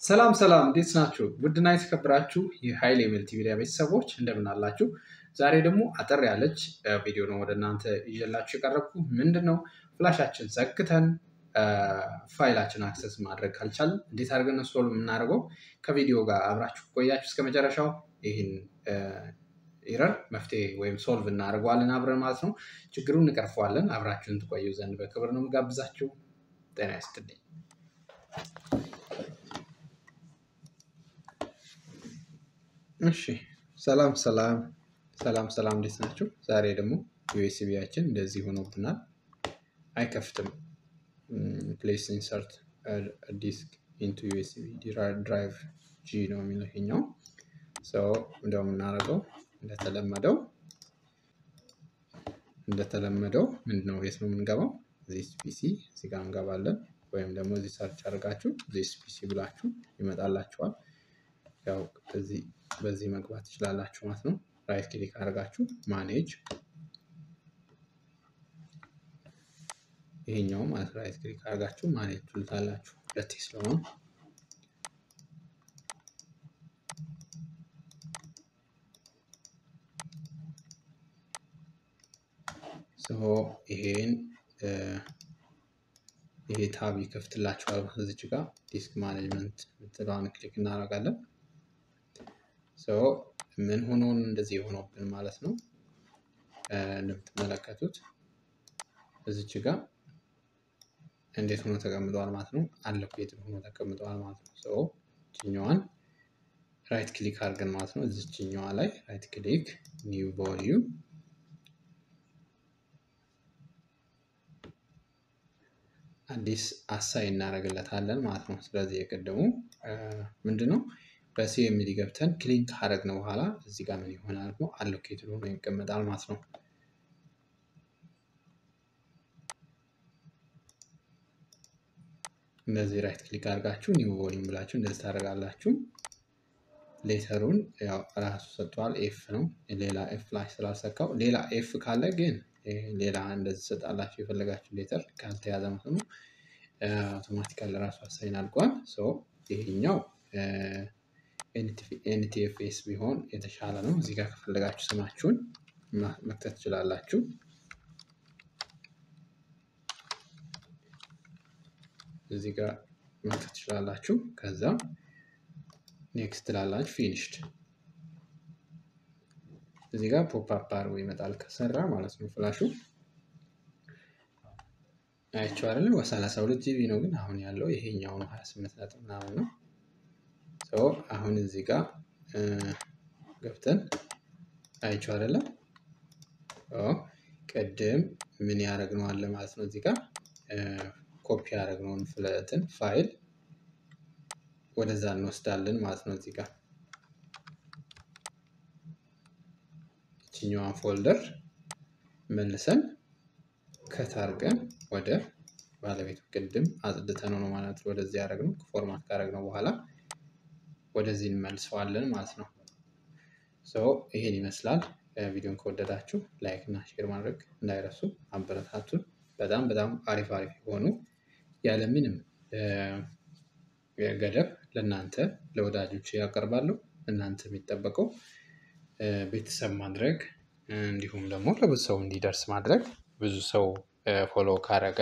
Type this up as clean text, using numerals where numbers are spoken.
ሰላም ሰላም፣ እንዴት ናችሁ? ውድና የተከበራችሁ የኃይሌ መልቲሚዲያ ቤተሰቦች እንደምን አላችሁ? ዛሬ ደግሞ አጠር ያለች ቪዲዮ ነው ወደ እናንተ ይዤላችሁ የቀረብኩ። ምንድን ነው፣ flash ኣችን ዘግተን ፋይላችን access ማድረግ ካልቻልን እንዴት አድርገን solve የምናደርገው? ከቪዲዮ ጋር አብራችሁ ቆያችሁ እስከ መጨረሻው ይህን error መፍትሄ ወይም solve እናደርገዋለን አብረን ማለት ነው። ችግሩን እንቀርፈዋለን። አብራችሁን ትቆዩ ዘንድ በክብር ነው የምጋብዛችሁ። ጤና ይስጥልኝ። እሺ፣ ሰላም ሰላም ሰላም ሰላም፣ እንዴት ናችሁ? ዛሬ ደግሞ USB ያችን እንደዚህ ሆኖብናል፣ አይከፍትም። "Please insert disk into USB drive G" ነው የሚለው ይሄኛው። እንደው የምናደርገው እንደተለመደው ምንድነው፣ የት ነው የምንገባው? This PC እዚህ ጋር እንገባለን። ወይም ደግሞ እዚህ search አድርጋችሁ This PC ብላችሁ ይመጣላችኋል። ያው እዚህ በዚህ መግባት ትችላላችሁ ማለት ነው። Right click አድርጋችሁ manage፣ ይሄኛው ማለት right click አድርጋችሁ manage ትሉታላችሁ። ሁለቴ ስለሆነ ይሄን ይሄ tab ይከፍትላችኋል። እዚች ጋር disk management የምትለዋን click እናደርጋለን። ምን ሆኖ እንደዚህ የሆነብን ማለት ነው። እንደምትመለከቱት እዚች ጋር እንዴት ሆኖ ተቀምጠዋል ማለት ነው። Allocated ሆኖ ተቀምጠዋል ማለት ነው። እችኛዋን right click አድርገን ማለት ነው። እዚችኛዋ ላይ right click፣ new volume፣ አዲስ assign እናደርግለታለን ማለት ነው። ስለዚህ የቅድሙ ምንድነው፣ በ CMD ገብተን clean ካደረግነው በኋላ እዚህ ጋር ምን ይሆናል? Allocated ሆኖ ይቀመጣል ማለት ነው። እንደዚህ right click አድርጋችሁ new volume ብላችሁ እንደዚህ ታደርጋላችሁ። Letter ኡን ያው ራሱ ሰጥቷል። F ነው። ሌላ F ላይ ስላልሰካው፣ ሌላ F ካለ ግን ሌላ እንደዚህ ሰጣላችሁ የፈለጋችሁ letter ካልተያዘ ማለት ነው። Automatically ራሱ assign አድርጓል። ይሄኛው NTFS ቢሆን የተሻለ ነው። እዚህ ጋር ከፈለጋችሁ ስማችሁን መክተት ትችላላችሁ። እዚህ ጋር መክተት ትችላላችሁ። ከዛ next ትላላችሁ። Finished። እዚህ ጋር pop up አድርጎ ይመጣል ከሰራ ማለት ነው። Flash ኡ አይቼው አይደለም፣ 32 GB ነው፣ ግን አሁን ያለው ይሄኛው ነው፣ 28 ነጥብ ምናምን ነው። አሁን እዚህ ጋር ገብተን አይቼው አይደለም፣ ቅድም ምን ያደረግነው አለ ማለት ነው። እዚህ ጋር ኮፒ ያደረግነውን ፍለትን ፋይል ወደዛ እንወስዳለን ማለት ነው። እዚህ ጋር ይችኛዋን folder መልሰን cut አድርገን ወደ ባለቤቱ ቅድም አጽድተነው ነው ማለት ነው። ወደዚህ ያደረግነው format ካደረግነው በኋላ ወደዚህ እንመልሰዋለን ማለት ነው። ይሄን ይመስላል። ቪዲዮን ከወደዳችሁ like እና share ማድረግ እንዳይረሱ፣ አበረታቱን። በጣም በጣም አሪፍ አሪፍ የሆኑ ያለምንም ገደብ ለእናንተ ለወዳጆች ያቀርባሉ። እናንተ የሚጠበቀው ቤተሰብ ማድረግ እንዲሁም ደግሞ ለብዙ ሰው እንዲደርስ ማድረግ፣ ብዙ ሰው follow ካረገ